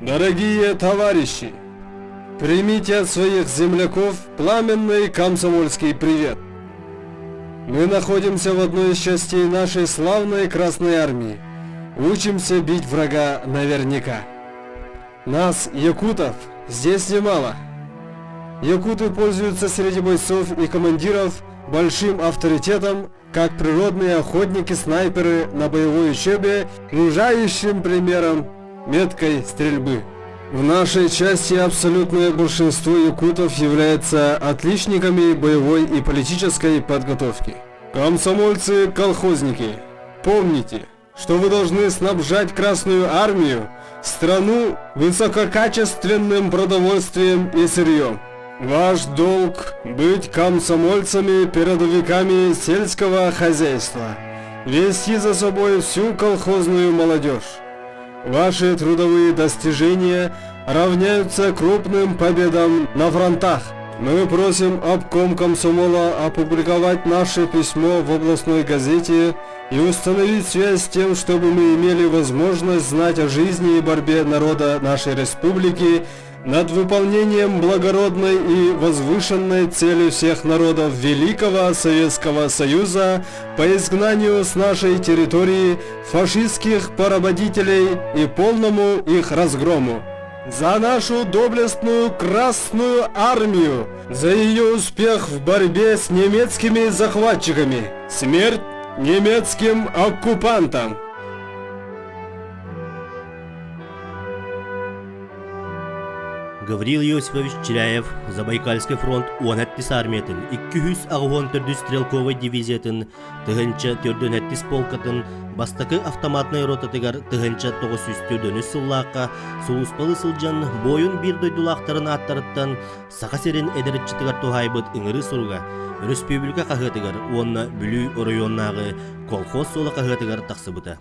Дорогие товарищи, примите от своих земляков пламенный комсомольский привет. Мы находимся в одной из частей нашей славной Красной Армии. Учимся бить врага наверняка. Нас, якутов, здесь немало. Якуты пользуются среди бойцов и командиров большим авторитетом, как природные охотники-снайперы на боевой учебе, нуждающим примером меткой стрельбы. В нашей части абсолютное большинство якутов являются отличниками боевой и политической подготовки. Комсомольцы-колхозники, помните, что вы должны снабжать Красную Армию, страну, высококачественным продовольствием и сырьем. Ваш долг – быть комсомольцами-передовиками сельского хозяйства, вести за собой всю колхозную молодежь. Ваши трудовые достижения равняются крупным победам на фронтах. Мы просим обком комсомола опубликовать наше письмо в областной газете и установить связь с тем, чтобы мы имели возможность знать о жизни и борьбе народа нашей республики над выполнением благородной и возвышенной цели всех народов Великого Советского Союза по изгнанию с нашей территории фашистских поработителей и полному их разгрому. За нашу доблестную Красную Армию, за ее успех в борьбе с немецкими захватчиками. Смерть немецким оккупантам! Гаврил Иосифович Чиряев, Забайкальский фронт 17 армиятын, 214 стрелковый дивизиятын, тыгынча 4 полкатын, бастакы автоматный ротатыгар тыгынча 900 сыллаққа, сулуспалы сылжан бойын бир дойдулақтарын аттарыттан, сақасерин эдерітчітігар тухайбыт ыңыры сұруға, республика қағытыгар, онна бүлі районнағы колхоз солы қағытыгар тақсыбыта.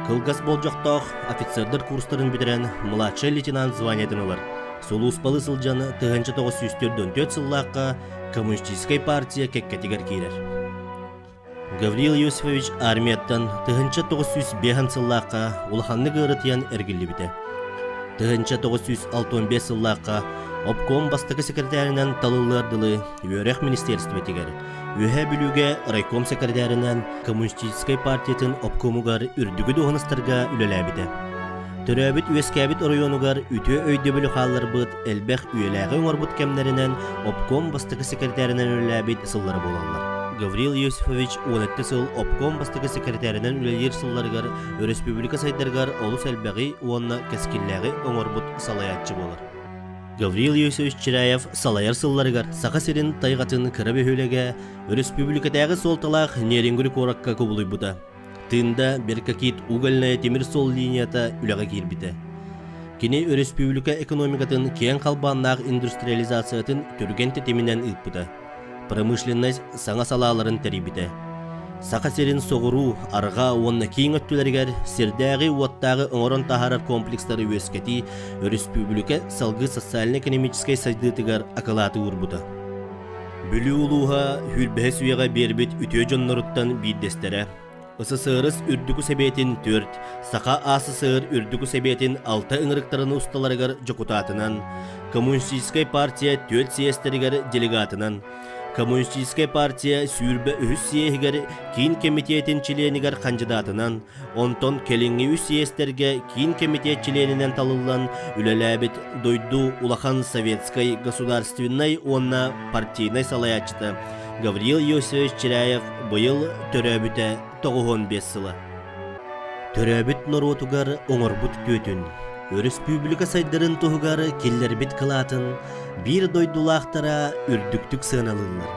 Кылгас болжақтақ офицердер курстарын бітірен младший лейтенант званиятын олар. Сулуспалы сылжаны тыгынча 904 сыллаққа коммунистической партия кеккетигер кейлер. Гаврил Иосифович армияттан тыгынча 905 сыллаққа улаханны гырытыян әргілі біті. Тыгынча 965 сыллаққа обком бастықы секретаринан талылардылы Үйерек министерство тегер. Үйе бүліге райком секретаринан коммунистической партиятын обкомугар үрдігі доғыныстарға үлелі біті. Төрәбіт үйескәбіт районугар үтө өйдөбілі қалар бұд әлбәқ үйеләғі оңарбұт кәмдерінен обком бастықы секретаринан үлеләбіт сыллары болалар. Гаврил Иосифович 17 сыл обком бастықы секретаринан үлелер сылларығар республика сайдарғар олыс әлбәғи онна кәскілләғі оңарбұт салаятчы болар. Гаврил Иосифович Чиряев салаяр сылларығар сақа серін тайғатын кірабе хөлеге республикадағы солталақ неренгүрі коракка көбілі бұда. Тында беркакит угольная темир сол линията үләгә кирбите. Кене республика экономикатын кең қалбаннақ индустриализациятын түрген тетемінен ұйппыда. Промышленность саңа салаларын тәрибите. Сақа серін соғыру, арға онна кейін өттілергер сердәғі уаттағы оңырын тахарар комплекстары өскети республика салғы социально-экономической сайдытыгар акалаты урбуда. Бүлі улуға хүлбәе суяға бербет үтө жонноруттан биддестере. Ысысырыс үрдігі себетін 4, сақа асысыр үрдігі себетін 6 ыңырықтарыны ұсталарығар жокутатынан, Коммунистическая партия 4 съестерігер делегатынан, Коммунистическая партия сүйірбі үхіс съехігер кейін комитетін членігер кандидатынан, онтон келіңі үс съестерге кейін комитет членінен талылан үлеләбіт дойду улахан советской государственной онна партийной салаячыты. Гаврил Иосифович Чиряев быйыл төрөбүтэ 95 сылы. Төрөбүт норотугар оңорбут көтүн. Республика сайдарын тугар келлербит кылатын, бир дойдулақтара үрдүктүк сыналылар.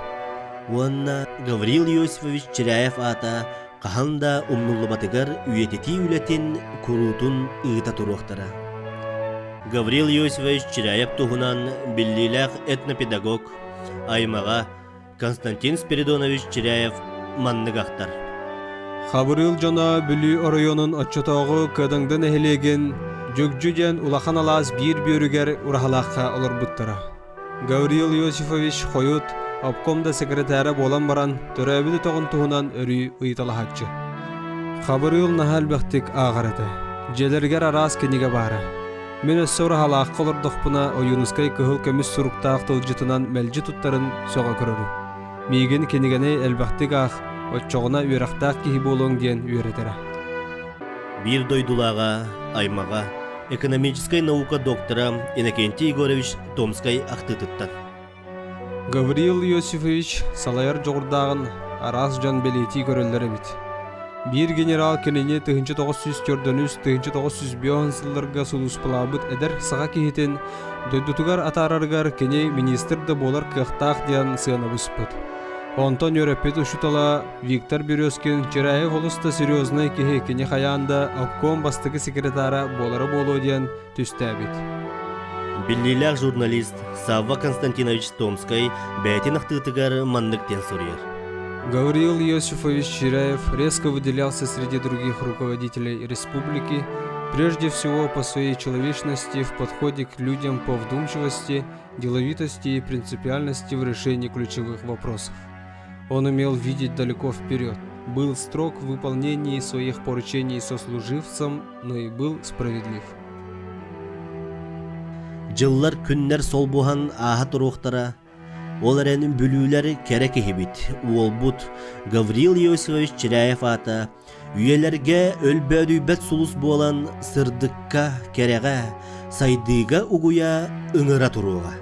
Уанна Гаврил Иосифович Чиряев ата каханда умнуллубатыгар үйетети үлетин курутун ыыта туруқтара. Гаврил Иосифович Чиряев тугунан биллилах этнопедагог, аймага Константин Спиридонович Чиряев манныгақтар. Хабырыл жана бүлі районын отчетоғы көдіңдің әхілеген жүгжүден улахан алас бір бөрігер урахалаққа олар бұттыра. Гаврил Иосифович Хойут обкомда секретары болан баран төрәбіді тоғын туғынан өрі ұйталахатчы. Хабырыл нахал бәқтік ағарады. Желергер арас кенеге бары. Мен өссөөрө халаақ колордохпуна ойунускай кыһыл көмүс суруктаах тылжытынан мэлжи туттарын сөҕө көрөрүм. Миигин кенигени элбахтик ах отчоҕуна үөрахтаах киһи буолуоҥ диэн үөретэрэ. Бир дойдулаға, аймаға, экономическай наука доктора Иннокентий Егорович Томскай ақтытыттан. Гавриил Иосифович салайар жоғырдағын арас жан белети көрөллөрө бит. Бир генерал кенене 1904-1905 сылларга сулуспалабыт эдер саға кихитин дойдутугар атараргар кене министрді болар кыхтаах диан сыанабыспыт. Онтон өрөппет ушутала Виктор Березкин Чераев олуста серьезный кихи кене хаяанда обком бастыгы секретара болары болу диан түстәбит. Биллилях журналист Савва Константинович Томскай бәйтин ақтытыгар манныктен сурьер. Гавриил Иосифович Чераев резко выделялся среди других руководителей республики, прежде всего по своей человечности в подходе к людям, по вдумчивости, деловитости и принципиальности в решении ключевых вопросов. Он умел видеть далеко вперед, был строг в выполнении своих поручений сослуживцам, но и был справедлив. Жыллар күннер сол бухан аха туруқтара, ол әрәнін бүлүүлер керек ехебит. Уолбут Гавриил Иосифович Чераев ата, үйелерге өлбөдүйбәт сулус болан сырдыкка кереға, сайдыға угуя ыңыра туруға.